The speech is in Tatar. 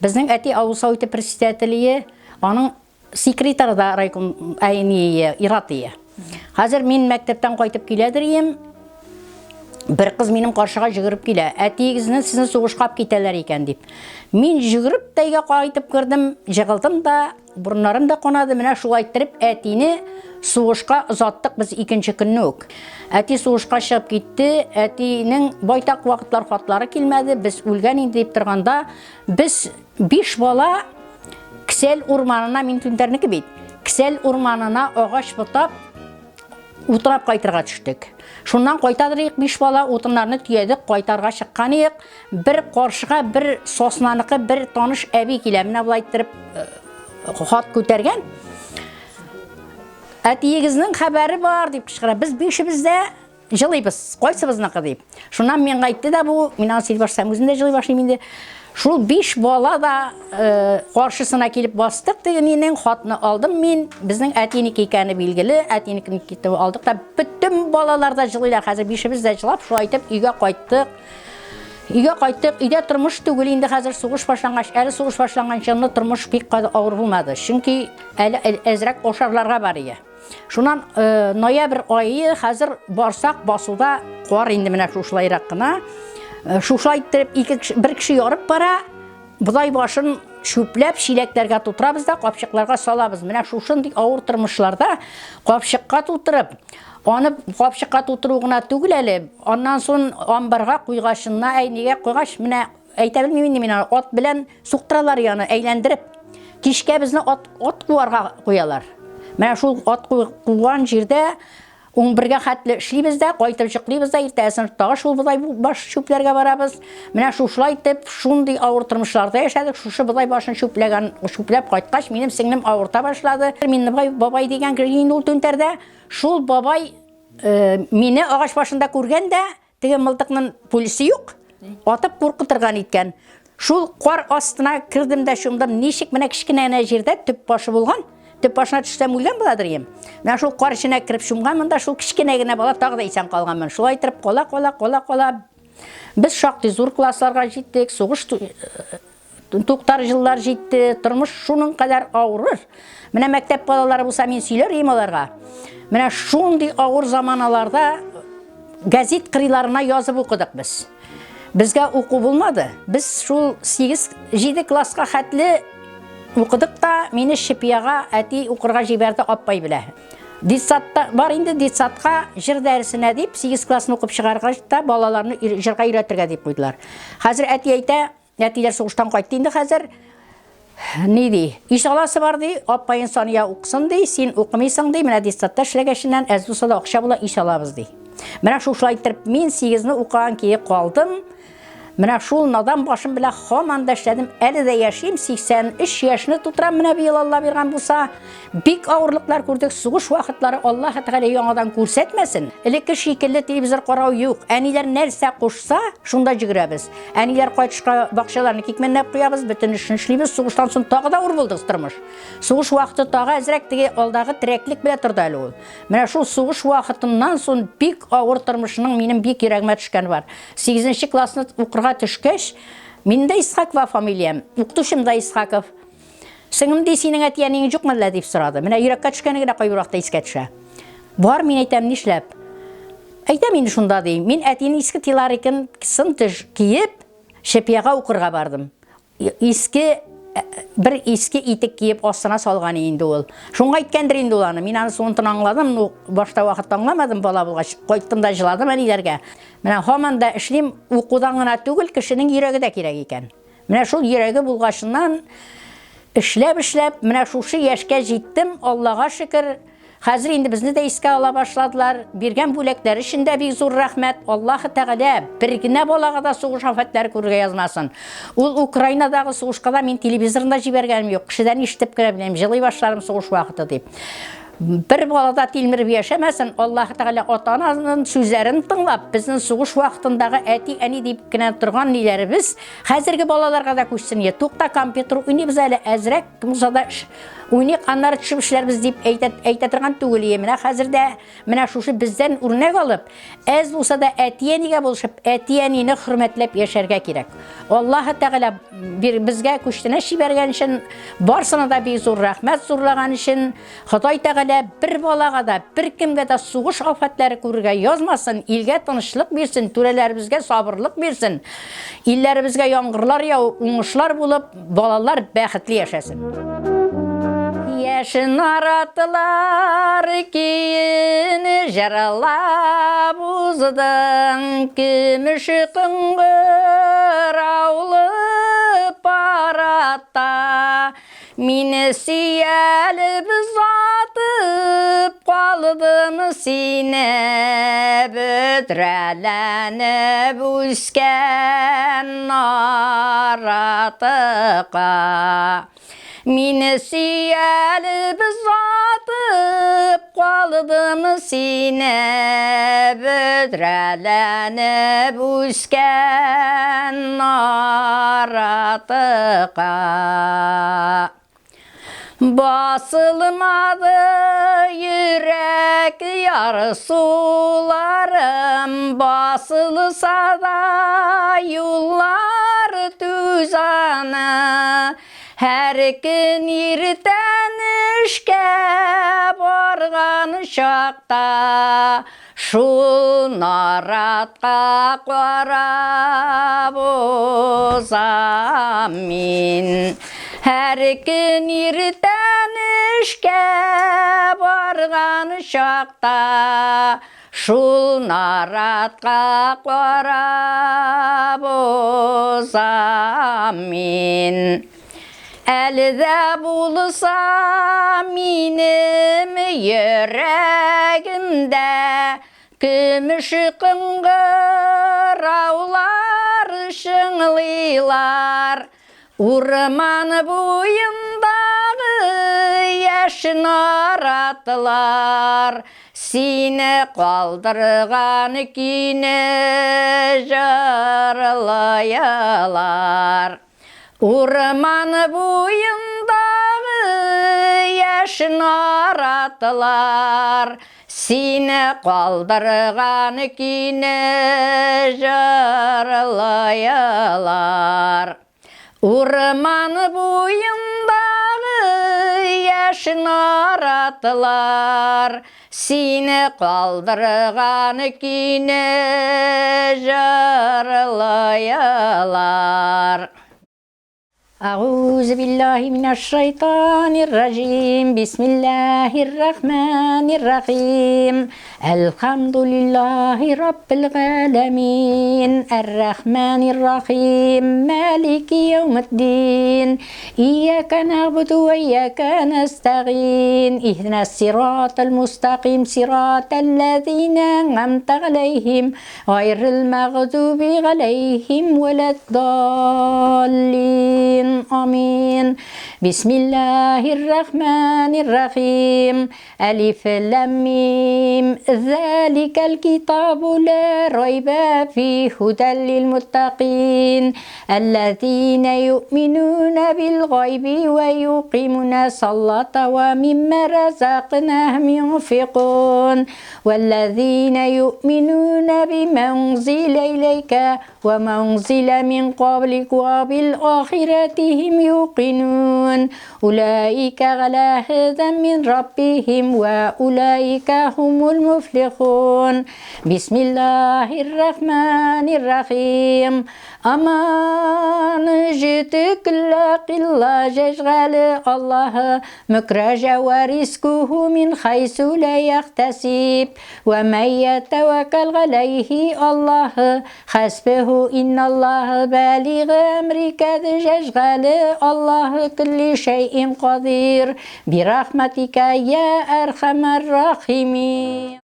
Безнең әти авыл советы председателе, аның секретары да райком әйние, иратые. Хәзер мин мәктәптән кайтып киләдер ием. Бер кыз минем каршыга җөгереп килә. Әтиегезне сезне сугышка алып китәләр икән дип. Мин җөгереп тә өйгә кайтып кердем, җыгылдым да, борыннарым да канады. Менә шулай иттереп әтине сугышка озаттык без икенче көнне үк. Әти сугышка чыгып китте. Әтинең байтак вакытлар хатлары килмәде. Без үлгән инде дип торганда, без биш бала Ксәл урманына, мин Түнтәрнеке бит, Ксәл урманына агач ботап, утрап кайтырга төштек. Шуннан кайтадыр идек биш бала, утыннарны төядек, кайтарга чыккан идек. Бер каршыга бер соснаныкы бер таныш әби килә. Менә болай иттереп э, хат күтәргән. Әтиегезнең хәбәре бар дип кычкыра. Без бишебез дә Җылыйбыз, кайсыбызныкы дип. Шуннан миңа әйтте дә бу, мин аны сөйли башласам, үзем дә җылый башлыйм инде. Шул биш бала да э, каршысына килеп бастык тегенинең, хатны алдым мин. Безнең әтинеке икәне билгеле, әтинекен китеп алдык та бөтен балалар да җылыйлар. Хәзер бишебез дә җылап, шулай итеп өйгә кайттык. Өйгә кайттык, өйдә тормыш түгел инде хәзер сугыш башлангач, әле сугыш башланганчы тормыш бик авыр булмады. Чөнки әле әзрәк ашарларга бар иде. Шуннан э, ноябрь айы хәзер барсак басуда кар инде менә шушылайрак кына. Э, шушылай иттереп ике кеше, бер кеше ярып бара, бодай башын чүпләп чиләкләргә тутырабыз да капчыкларга салабыз. Менә шушындый авыр тормышларда капчыкка тутырып, аны капчыкка тутыру гына түгел әле, аннан соң амбарга куйгачынна әйнигә куйгач, менә Әйтә белмим инде мин аны. Ат белән суктыралар яны, әйләндереп. Кичкә безне ат, ат куарга куялар. Менә шул ат куган җирдә 11-гә хәтле эшлибез дә, кайтып йоклыйбыз да, иртәгесен тагы шул бодай баш чүпләргә барабыз. Менә шушылай итеп, шундый авыр тормышларда яшәдек. Шушы бодай башын чүпләгән, чүпләп кайткач, минем сеңлем авырта башлады. Миннебай бабай дигән кеше инде ул Түнтәрдә. Шул бабай э, мине агач башында күргән дә, Теге мылтыкның пульсы юк, атып куркытырга ниткән. Шул кар астына кердем дә чумдым. Ничек менә кечкенә генә җирдә төп башы булган. Төп башына төшсәм үлгән буладыр идем. Менә шул кар эченә кереп чумганмын да, шул кечкенә генә бала тагы да исән калганмын. Шулай итеп кала, кала, кала, кала. Без шактый зур классларга җиттек. Сугыш Туктар җыллар җитте, тормыш шуның кадәр авырыр. Менә мәктәп балалары булса, мин сөйләр идем аларга. Менә шундый авыр заманаларда газет кырыйларына язып укыдык без. Безгә уку булмады. Без шул 8-7 класска хәтле укыдык та, мине Шипияга әти укырга җибәрде апай белә. Детсадта бар инде, детсадка җыр дәресенә дип 8 классны укып чыгаргач та балаларны җырга өйрәтергә дип куйдылар. Хәзер әти әйтә, Әтиләр сугыштан кайтты инде хәзер. Ни ди? Иш аласы бар ди, апаен Сания укысын ди, син укымыйсың ди, менә детсадта эшләгәченнән әз булса да акча була, иш алабыз ди. Менә шушылай иттереп мин сигезне укыган кие калдым. Менә шул надан башым белән һаман да эшләдем, әле дә яшим, 83 яшьне тутырам менә быел Алла биргән булса. Бик авырлыклар күрдек, сугыш вакытлары Аллаһы Тәгалә яңадан күрсәтмәсен. Элекке шикелле телевизор карау юк. Әниләр нәрсә кушса, шунда җөгерәбез. Әниләр кайтышка бакчаларны кикмәнләп куябыз, бөтен эшне эшлибез. Сугыштан соң тагы да авыр булды тормыш. Сугыш вакыты тагы әзрәк теге алдагы терәклек белән торды әле ул. Менә шул сугыш вакытыннан соң бик авыр тормышның минем бик йөрәгемә төшкәне бар. Сигезенче классны укырга төшкәч, минем дә Исхакова фамилиям, укытучым да Исхаков. Сеңлем ди, синең әти-әниең юкмы әллә дип сорады. Менә йөрәккә төшкәне генә кайбер вакытта искә төшә. Бар, мин әйтәм, нишләп? Әйтәм инде шунда ди. Мин әтинең иске тиларикын сын төш киеп, Шепияга укырга бардым. Иске э, бер иске итек киеп астына салган инде ул. Шуңа әйткәндер инде ул аны. Мин аны соңынтын аңладым, ну башта вакытта аңламадым бала булгач. Кайттым да җыладым әниләргә. Менә һаман да эшлим, укудан гына түгел, кешенең йөрәге дә кирәк икән. Менә шул йөрәге булгачыннан эшләп-эшләп, менә шушы яшькә җиттем, Аллага шөкер. Хәзер инде безне дә искә ала башладылар. Биргән бүләкләр өчен дә бик зур рәхмәт. Аллаһы Тәгалә бер генә балага да сугыш афәтләре күрергә язмасын. Ул Украинадагы сугышка да мин телевизорны да җибәргәнем юк. Кешедән ишетеп кенә беләм, җылый башладым сугыш вакыты дип. Бер бала да тилмереп яшәмәсен, Аллаһы Тәгалә ата-ананың сүзләрен тыңлап, безнең сугыш вакытындагы әти-әни дип кенә торган ниләребез хәзерге балаларга да күчсен. Е, тукта, компьютер уйныйбыз әле, әзрәк булса да Уйныйк, аннары төшеп эшләрбез дип әйтә, әйтә торган түгел ие. Менә хәзер дә менә шушы бездән үрнәк алып, әз булса да әти-әнигә булышып, әти-әнине хөрмәтләп яшәргә кирәк. Аллаһы Тәгалә безгә күчтәнәч җибәргән өчен, барсына да бик зур рәхмәт зурлаган өчен, Ходай Тәгалә бер балага да, беркемгә дә сугыш афәтләре күрергә язмасын, илгә тынычлык бирсен, түрәләребезгә сабырлык бирсен, илләребезгә яңгырлар явып, уңышлар булып, балалар бәхетле яшәсен. Яшь наратлар көен җырлап уздың, көмеш кыңгыраулы парадта. Мине сөялеп озатып калдым сине, бөдрәләнеп үскән наратыка. Мине сөялеп озатып калдым сине, бөдрәләнеп үскән наратыка. Басылмады йөрәк ярсуларым, басылса да юллар түз аны. Һәр көн иртән эшкә барган чакта Шул наратка карап узам мин. Һәр көн иртән эшкә барган чакта шул наратка карап узам мин. Әле дә булса минем йөрәгемдә көмеш кыңгыраулар чыңлыйлар. Урман буендагы яшь наратлар сине калдырган көйне җырлыйлар. Урман буендагы яшь наратлар сине калдырган көйне җырлыйлар. Урман буендагы яшь наратлар сине калдырган көйне җырлыйлар. Әгузе биллаһи минәш-шайтанир-раҗим. Бисмиллаһир-рахманир-рахим. Әлхәмдулиллаһи раббил галәмин. Әр-рахманир-рахим. Малики яумиддин. Ияка нәгъбуду вә ияка нәстәгыйн. Иһдинәс сиратал мустаким сиратал ләзинә ән'амта галәйһим Гайрил мәгъдуби галәйһим вәләд-даллин. Амин. Бисмиллаһир-рахманир-рахим. Әлиф ләм мим. Зәликәл китабу ла райба фи һудәл лил муттакин. Әлләзинә юъминуна бил гайби вә юкимуна саллата вә мимма разакнахум юнфикун. Вәлләзинә юъминуна бима унзиля иләйкә вә ма унзиля мин каблик вә бил ахирәти һим юкинун. Улаика галә һөдән мин раббихим вә улаика һумул муфлихун. Бисмиллаһир-рахманир-рахим. Аман җитеклә килла җәҗгале Аллаһы мөкрәҗә вә ризкуху мин хайсу лә яхтәсиб вә мән йәтәвәккәл галәйһи Аллаһы хәсбеху инналлаһы бәлигы әмри кәд җәҗгале Аллаһы көлли шәйин кадир бирахмәтикә йә әрхәмәр рахимин.